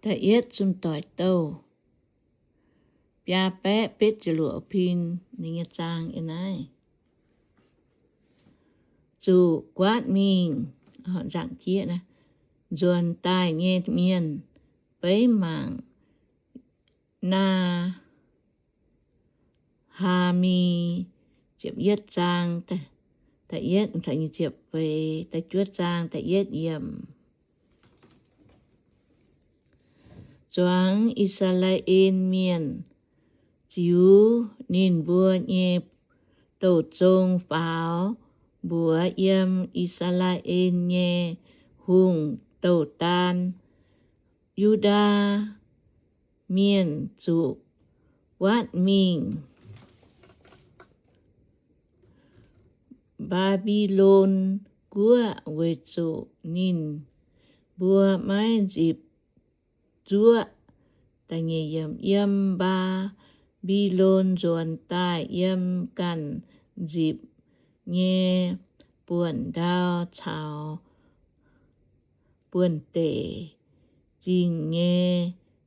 da'yietv zunh doic douh biaa baeqv betv ziepc luoqc pin. Ninh nyei zaang yiem naaiv. Zuqc guaatv mingh nzuonx daaih nyei mienh, beiv mangc Naa^haa^mi. Ziepc yietv zaang, da'yietv, ziepc feix, da'juov zaang, da'yietv yiemc. Zuangx I^saa^laa^en Mienh ziux ninh mbuo nyei douh zong faaux mbuox yiem I^saa^laa^en nyei hungh douh daan, Yu^ndaa Mienh zuqc guaatv mingh Mbaa^mbi^lon guoqv, weic zuqc ninh mbuo maiv nzipc zuoqv. Yiem Mbaa^mbi^lon nzuonx daaih, yiem ganh nzipc nyei buonc ndau caux buonv-deic zingh nyei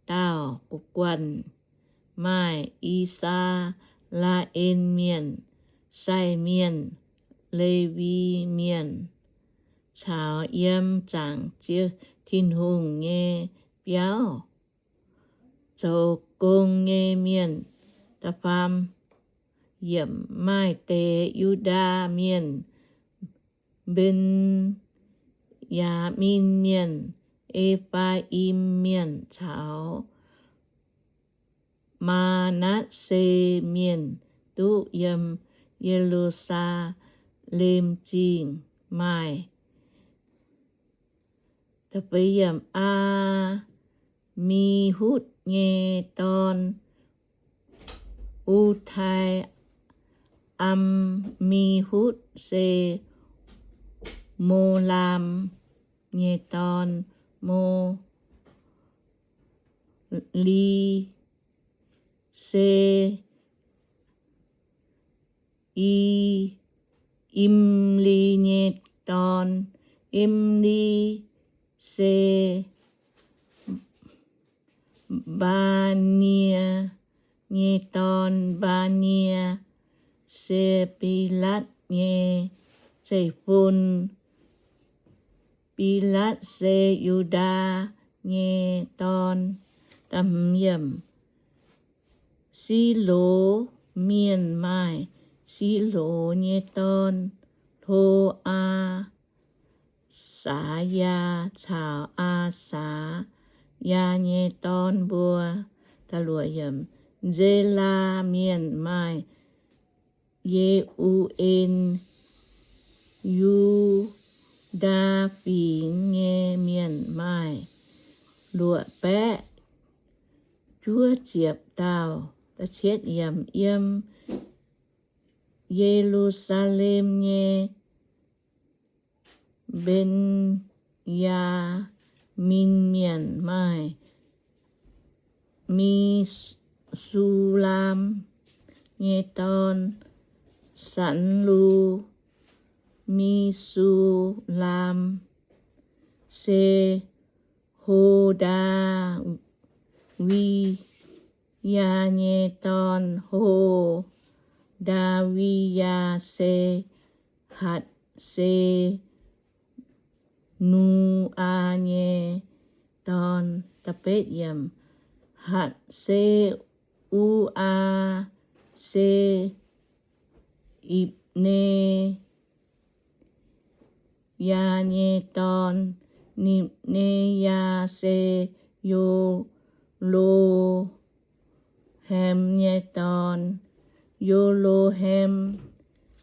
daauh guanh, maaih I^saa^laa^en Mienh, sai mienh, Lewi Mienh, caux yiem zaangc Tin-Hungh nyei biauv zoux gong nyei mienh. Da'faam yiemc, maaih deix Yu^ndaa Mienh, Mben^yaa^min Mienh, E^faa^im Mienh caux Maa^natv^se Mienh duqv yiem Ye^lu^saa^lem Zingh maaih Aa^mi^hutv nyei dorn, U^tai, Aa^mi^hutv se Molaam nyei dorn, Moli se I, Imli nyei dorn, Imli se Mbaa^nie nyei dorn, Mbaa^nie se Bilatv nyei zeiv-fun, Bilatv se Yu^ndaa nyei dorn. Silo Mienh maaih Silo nyei dorn, Hlo^aa, Saayaa caux Aa^saayaa nyei dorn mbuo. Nze^laa Mienh maaih Ye^u^en. Yu^ndaa Fingx nyei mienh maaih luoqc baeqv juov ziepc dauh. Yiem Ye^lu^saa^lem nyei Mben^yaa^min Mienh maaih Mi^su^laam nyei dorn, Sanlu. Mi^su^laam se Hodaa wi yaa nyei dorn, Ho^ndaa wi yaa se Hatc^se^nu^aa nyei dorn. Hatc^se^u^aa se Ipc^ne yaa nyei dorn. Nipc^ne yaa se Yo^lo^ham nyei dorn. Yo^lo^ham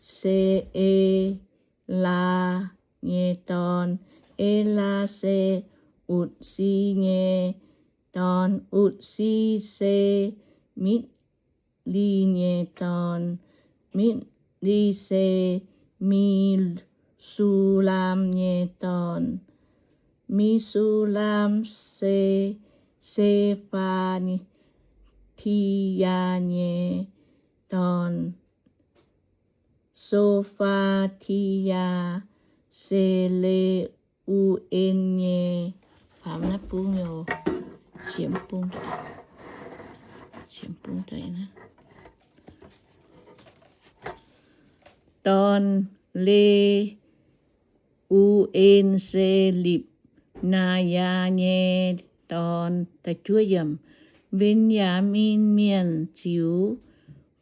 se E^laa nyei dorn. E^laa se Utc^si nyei dorn. Utc^si se Mitc^li nyei dorn. Mitc^li se Mi^su^laam nyei dorn. Mi^su^laam se Se^faa^ti^yaa nyei dorn. So^faa^ti^yaa se Le^u^en nyei. Dorn, Le-u^en se Lipc^naa^yaa nyei dorn. Mben^yaa^min Mienh ziux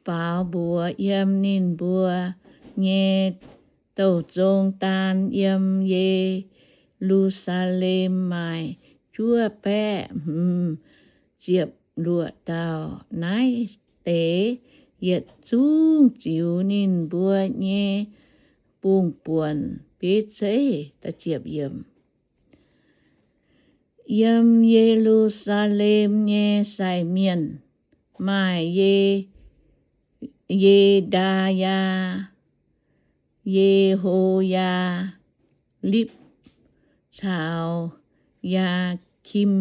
faaux mbuox yiem ninh mbuo nyei douh zong daan yiem Ye^lu^saa^lem maaih juov baeqv hmz ziepc luoqc dauh. Naaiv deix yietc zungv ziux ninh mbuo nyei bungx-buonc bieiv zeiv. Yiem Ye^lu^saa^lem nyei sai mienh maaih Ye, Ye^ndaa^yaa, Ye^ho^yaa^lipv caux Yaa^kim,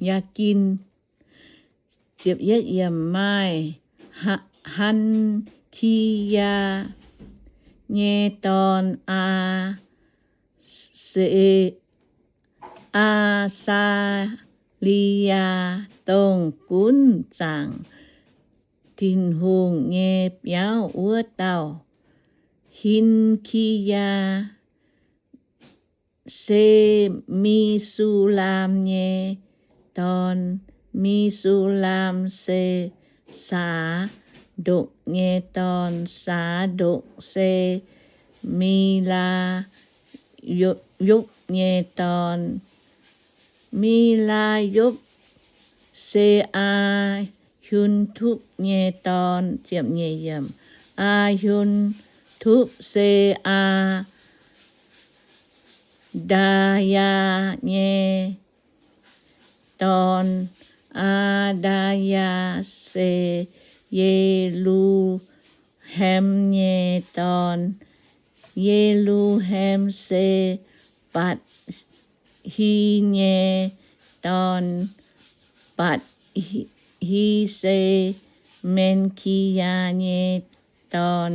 Yaa^kin. Maaih Han^ki^yaa nyei dorn, Aa, se, Aa^saa^li^yaa, dongh gunv zaangc Tin-Hungh nyei biauv wuov dauh. Hin^ki^yaa se Me^su^lam nyei dorn. Me^su^lam se Saa^ndokc nyei dorn. Saa^ndokc se Me^laa^yopv nyei dorn. Me^laa^yopv se Aa^hun^tupv nyei dorn. Aa^hun^tupv se Aa^ndaa^yaa nyei dorn. Aa^ndaa^yaa se Ye^lu^ham nyei dorn. Ye^lu^ham se Baatv^hi nyei dorn. Baatv^hi se Men^ki^yaa nyei dorn.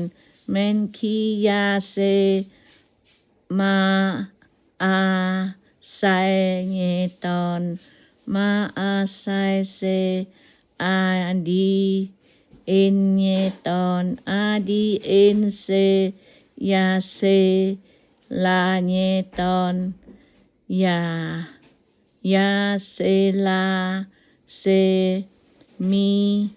Men^ki^yaa se Maa^aa^sai nyei dorn. Maa^aa^sai se Aa^ndi^en nyei dorn. Aa^ndi^en se Yaa^se^laa nyei dorn. Yaa, Yaa^se^laa se Mi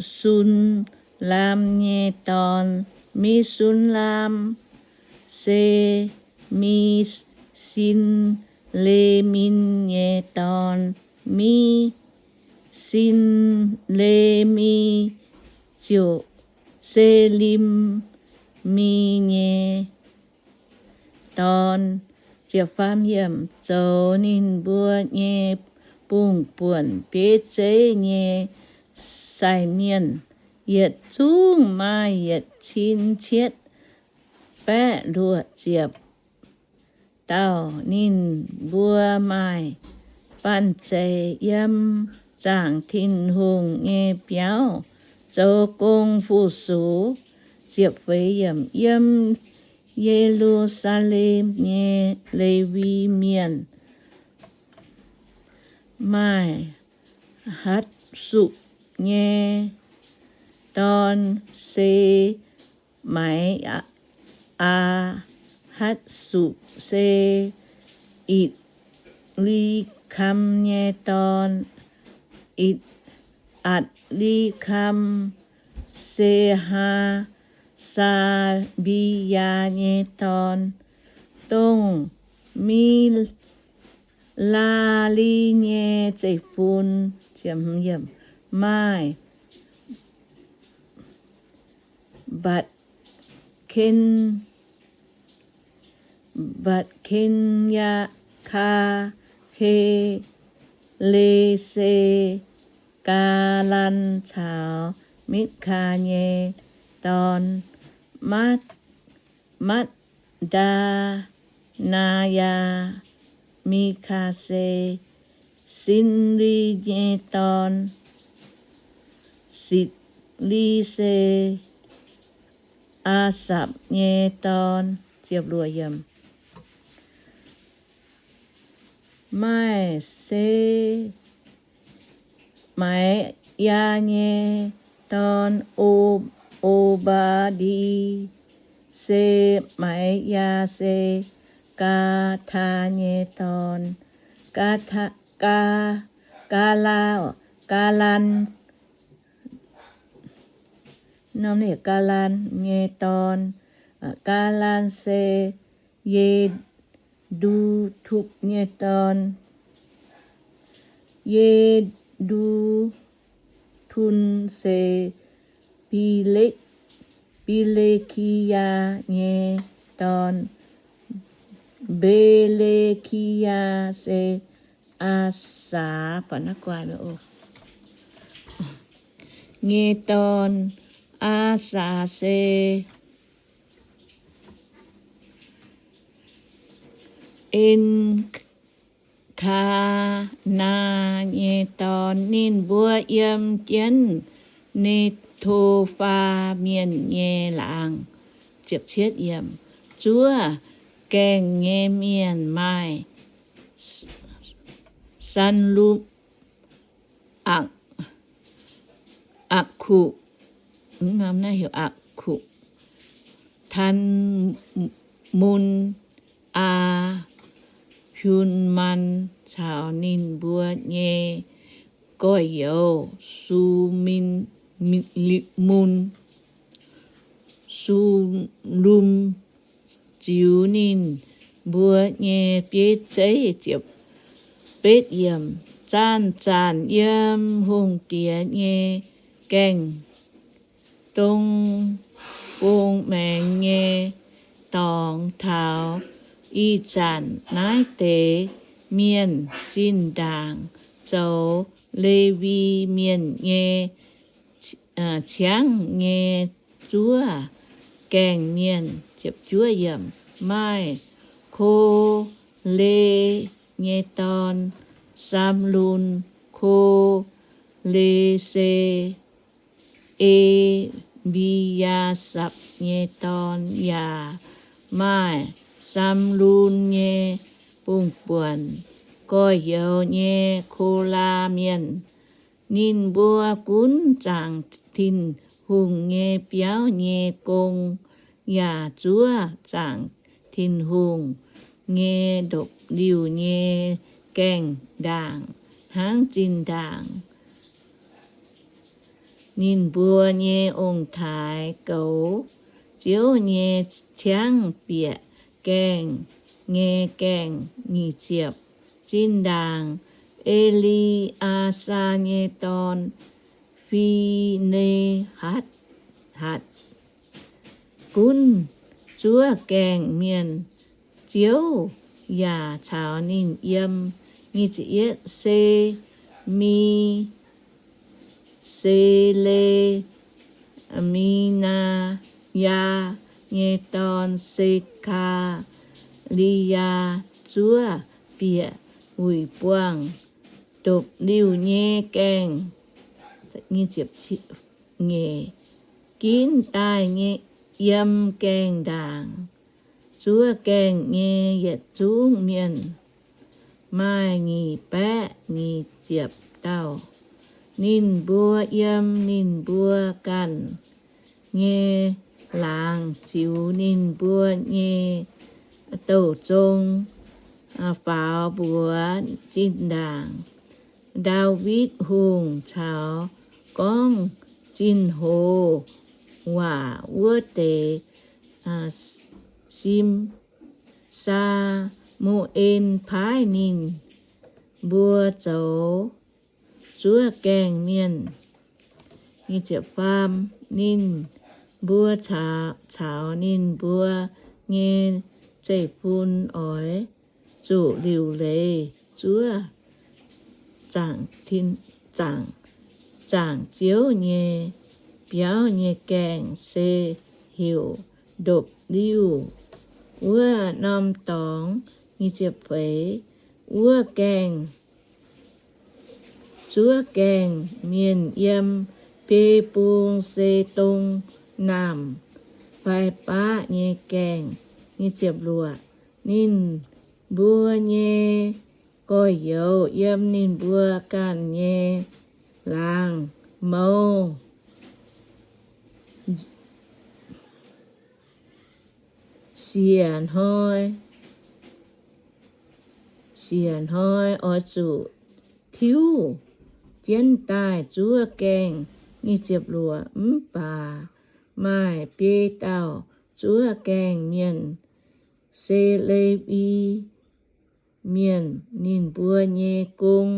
Me^su^lam nyei dorn. Me^su^lam se Mi^sin^le^min nyei dorn. Mi^sin^le^mi ziouc Se^lim^mi nyei dorn. Zoux ninh mbuo nyei bungh buonc bieiv zeiv nyei sai mienh yietc zungv maaih yietc cin cietv baeqv luoqc ziepc dauh. Ninh mbuo maaih banh zeic yiem zaangc Tin-Hungh nyei biauv zoux gong fu-sux. Yiem Ye^lu^saa^lem nyei Lewi Mienh, maaih Hatv^supc nyei dorn, Se, Maiz, Aa, Hatv^supc se Itc^li^kam nyei dorn. Itc, Atc^li^kam se Haa^saa^mbi^yaa nyei dorn. Dongh Mi, laa^li nyei zeiv-fun maaih Mbatc^ken, Mbatc^ken, Kaa, He^le, Se, Gaalan caux Mitv^kaa nyei dorn. Matv, Matv^ndaa, Naa^yaa, Mikaa se Sin^li nyei dorn. Sitc^li se Aasapc nyei dorn. Maaih Se- Semaaiyaa nyei dorn, O- Obaa^ndi se- Semaaiyaa se Gaataa nyei dorn, Gaa- Gaa- Gaalaa- Gaalaan Gaalaan nyei dorn, Gaalaan se Ye- Yedutup nyei dorn, Yedutun se Bile- Bilekiyaa nyei dorn, Belekiyaa se Aasaa nyei dorn, Aasaa se En- Kaanaa nyei dorn. Ninh mbuo yiem jienv Netofaa Mienh nyei laangz. Zuov gaengh nyei mienh maaih Sanlum, Ak- Akukc, Akukc, Tanmun, Aa^hun^man caux ninh mbuo nyei gorx-youz, Sumin, Mun, Sulum, ziux ninh mbuo nyei bieiv zeiv. Betv yiemc, zanc-zanc yiem hungh diex nyei gaengh dong bung maengx nyei dorngx taux ih zanc naaiv deix mienh zinh ndaangc zoux Lewi Mienh nyei ciangv nyei zuov gaengh mienh. Maaih Ko^le nyei dorn, Samlun. Ko^le se E^mbi^yaa^sapc nyei dorn, yaac maaih Samlun nyei bung-buonc, gorx-youz nyei Kolaa Mienh. Ninh mbuo gunv zaangc Tin-Hungh nyei biauv nyei gong, yaac zuov zaangc Tin-Hungh nyei ndopv-liuh nyei gaengh ndaangc hnangv zinh ndaangc. Ninh mbuo nyei ong-taaix goux Ziouv nyei ciangv bieqc gaengh nyei gaengh. Nyic ziepc, zinh ndaangc E^le^aa^saa nyei dorn, Fi^ne^hatc, gunv zuov gaengh mienh. Ziouv yaac caux ninh yiem. Se mi Se^le^mi^naa^yaa nyei dorn, Se^kaa^li^yaa, zuov bieqc wuic buangh ndopv-liuh nyei gaengh, ginv daaih yiem gaengh ndaangc. Zuov gaengh nyei yietc zungv mienh maaih nyic baeqv nyic ziepc dauh. Ninh mbuo yiem ninh mbuo ganh nyei laangz ziux ninh mbuo nyei douh zong faaux mbuox zinh ndaangc. Ndaawitv Hungh caux gorngv zinh hoz waac wuov deix Sim, Saa^mu^en paaiv ninh mbuo zoux zuov gaengh mienh. Ninh mbuo caux ninh mbuo nyei zeiv-fun oix zuqc liuc leiz zuov zaangc, zaangc Ziouv nyei biauv nyei gaengh, se heuc ndopv-liuh wuov norm dorngx. Wuov gaengh, zuov gaengh mienh yiem biei bung se dong naamh fai baqv nyei gaengh. Ninh mbuo nyei gorx-youz yiem ninh mbuo ganh nyei laangz mouz. Siec hnoi, siec hnoi oix zuqc tiuv jienv daaih zuov gaengh. Nyic ziepc luoqc. Mv baac maaih biei dauh zuov gaengh mienh se Lewi Mienh, ninh mbuo nyei gong.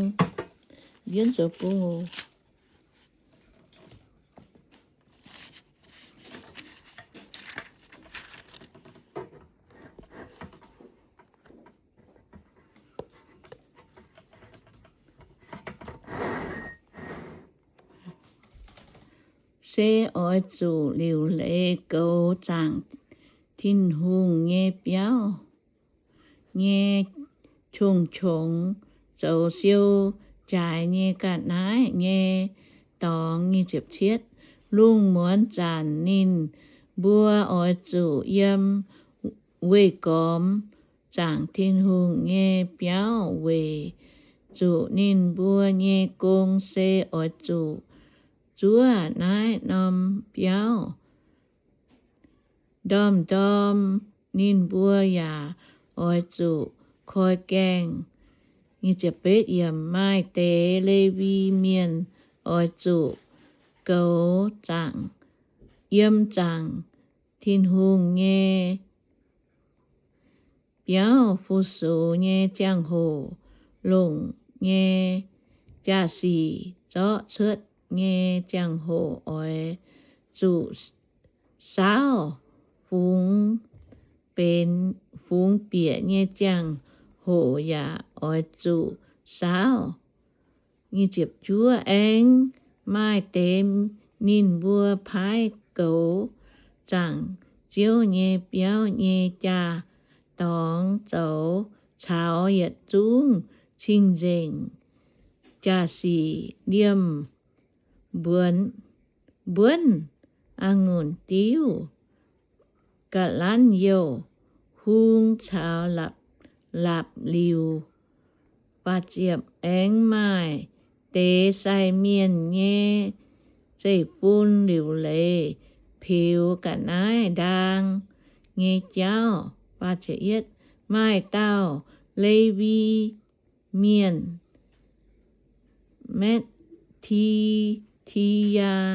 Se oix zuqc liuc leiz goux zaangc Tin-Hungh nyei biauv nyei qongx-qongx, zoux siou jaaix nyei ga'naaiv nyei dorngx. Lungh muonz zanc ninh mbuo oix zuqc yiem weih gormx zaangc Tin-Hungh nyei biauv. Weic zuqc ninh mbuo nyei gong se oix zuqc zuov naaiv norm biauv. Ndorm-ndorm ninh mbuo yaac oix zuqc koi gaengh. Maaih deix Lewi Mienh oix zuqc goux zaangc, yiem zaangc Tin-Hungh nyei biauv fu-sux nyei ziangh hoc, longc nyei jaa-sic zorqv cuotv nyei ziangh hoc oix zuqc saauv. Fungx benx, fungx bieqc nyei ziangh hoc yaac oix zuqc saauv. Aengx maaih deix ninh mbuo paaiv goux zaangc Ziouv nyei biauv nyei jaa-dorngx zoux, caux yietc zungv cing-nzengc jaa-sic, liemh mbuonx, mbuonv, a'ngunc diuv, ga'lanv youh, hung caux la'lapc liuc. Aengx maaih deix sai mienh nyei zeiv-fun liuc leiz peux ga'naaiv ndaang nyei jauv. Maaih dauh Lewi Mienh, Matv^ti^yaa,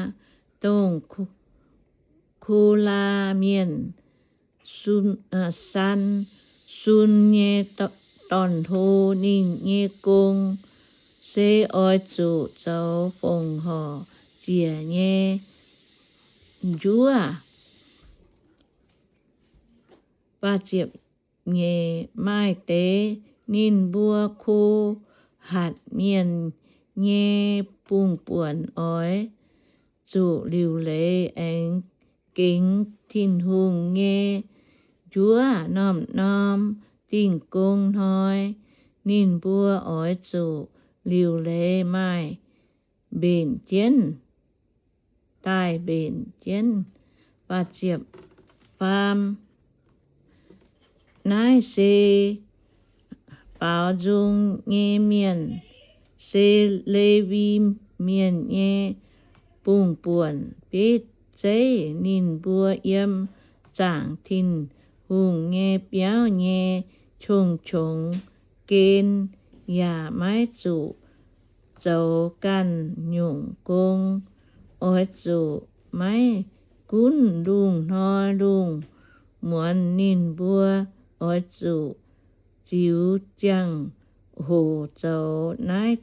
dongh Ko^laa Mienh, San, Sun nyei dorn-hlo. Ninh nyei gong se oix zuqc zoux fongc horc ziec nyei njuov. Maaih deix ninh mbuo Ko^hatc Mienh nyei bungh buonc oix zuqc liuc leiz aengx gengx Tin-Hungh nyei njuov. Norm-norm dingh gong hnoi ninh mbuo oix zuqc liuc leiz maaih mbenc jienv, daaih mbenc jienv. Faam, naaiv se baaux nzung nyei mienh, se Lewi Mienh nyei bungh buonc bieiv zeiv. Ninh mbuo yiem zaangc Tin-Hungh nyei biauv nyei qongx-qongx gen yaac maiv zuqc zoux ganh nyungc gong. Oix zuqc maiv gunv lungh hnoi lungh muonz ninh mbuo oix zuqc ziux ziangh hoc zoux naaiv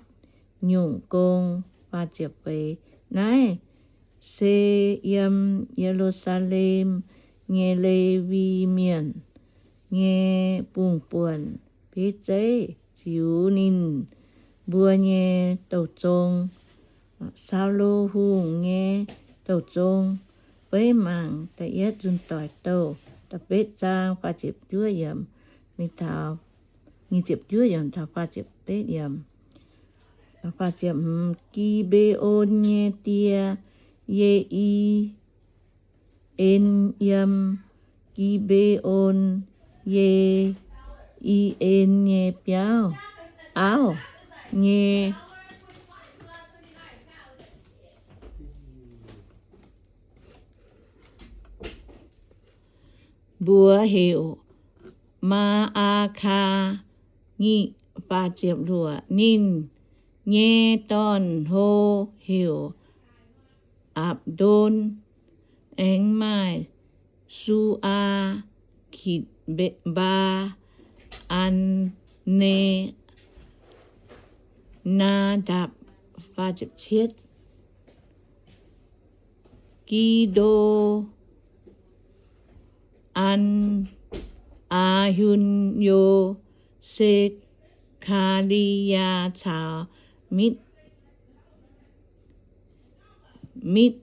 nyungc gong. Naaiv se yiem Ye^lu^saa^lem nyei Lewi Mienh nyei bungh buonc bieiv zeiv ziux ninh mbuo nyei douh zong, Saulo Hungh nyei douh zong. Beiv mangc da'yietv nzunh doic douh da'betv zaang faah ziepc juov yiemc, mingh taux nyic ziepc juov yiemc taux faah ziepc betv yiemc. Gi^mbe^on nyei die, Ye^i, en, yiem Gi^mbe^on, Ye^i^en nyei biauv. auv nyei. Mbuox heuc Maa^aa^kaa. Nyic, ninh nyei dorn-hlo heuc Apc^ndon. Aengx maaih Su^aa, Kitc^mbaa, An^ne, Naa^ndapc, Gi^ndo, An, Aa^hun^yo, Se^kaa^li^yaa caux Mitv, Mitv,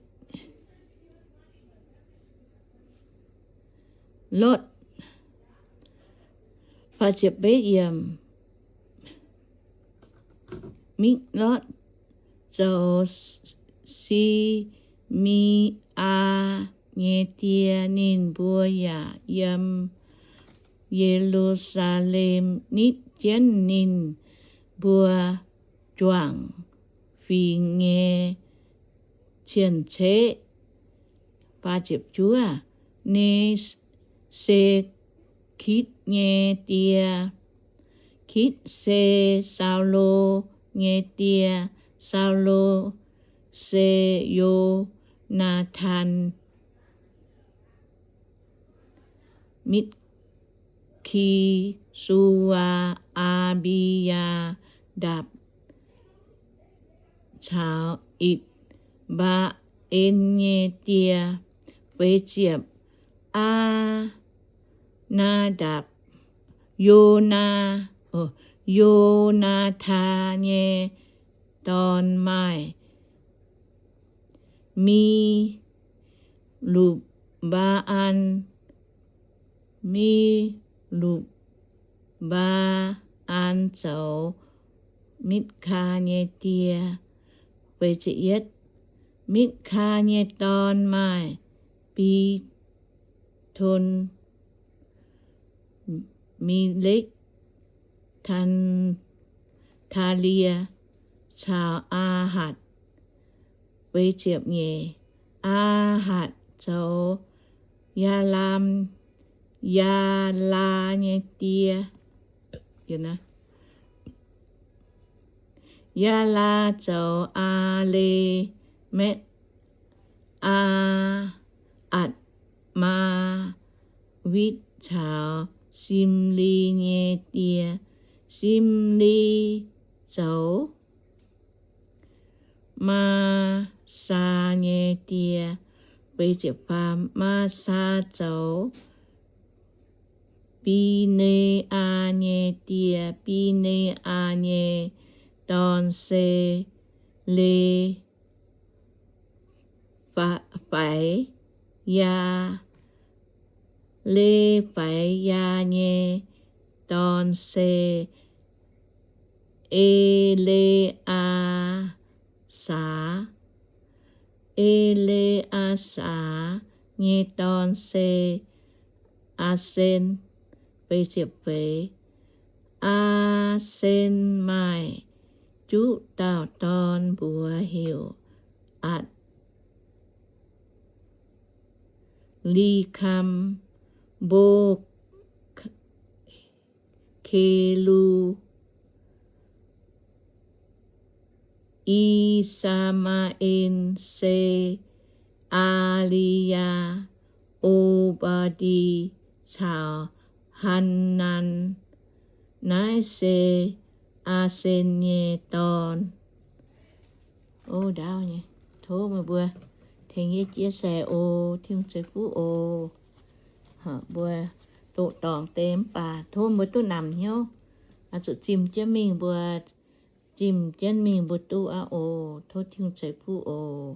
Lotv. Mitv, Lotv zoux Si^me^aa nyei die. Ninh mbuo yaac yiem Ye^lu^saa^lem nitv jienv ninh mbuo juangc fingx nyei cien-ceqv. Ne se Kitv nyei die. Kitv se Saulo nyei die. Saulo se Yo^naa^tan, Mitv, Ki, Su^waa, Aa^mbi^yaa^ndapc caux Itc^mbaa^en nyei die. Feix ziepc, Aa^naa^ndapc, Yonaa, Yo^naa^taan nyei dorn maaih Mi, Lupc^mbaa^an. Mi, Lupc^mbaa^an zoux Mitv^kaa nyei die. Mitv^kaa nyei dorn maaih Bi^ton, Mi^lekv, Taan, Taalie caux Aa^hatc. Aa^hatc zoux Yaalam, Yaalaa nyei die. Yaalaa zoux Aa^le^metv, Aa, Atc^maa^witv caux Simli nyei die. Simli zoux Maasaa nyei die. Maasaa zoux Bi^ne^aa nyei die. Bi^ne^aa nyei dorn se Le faix Yaa. Le faix Yaa nyei dorn se E^le^aa^saax. E^le^aa^saax nyei dorn se Aasen. Aasen maaih juqv dauh dorn mbuox heuc Atc^likam, Mbo, Kelu, I^saa^maa^en, Se, Aa^li^yaa, O^baa^di caux Haanan. Naaiv se Aasen nyei dorn. Ndaauv nyei, tov meih mbuo tengx yie chia sẻ oc. Tin-Hungh ceix fuqv oc. Mbuo doqc dorngc deix mv baac tov mbuo duqv namx hnyouv, oix zuqc zimh jienv mingh mbuo, zimh jienv mingh mbuo duqv aqv oc. Tov Tin-Hungh ceix fuqv oc.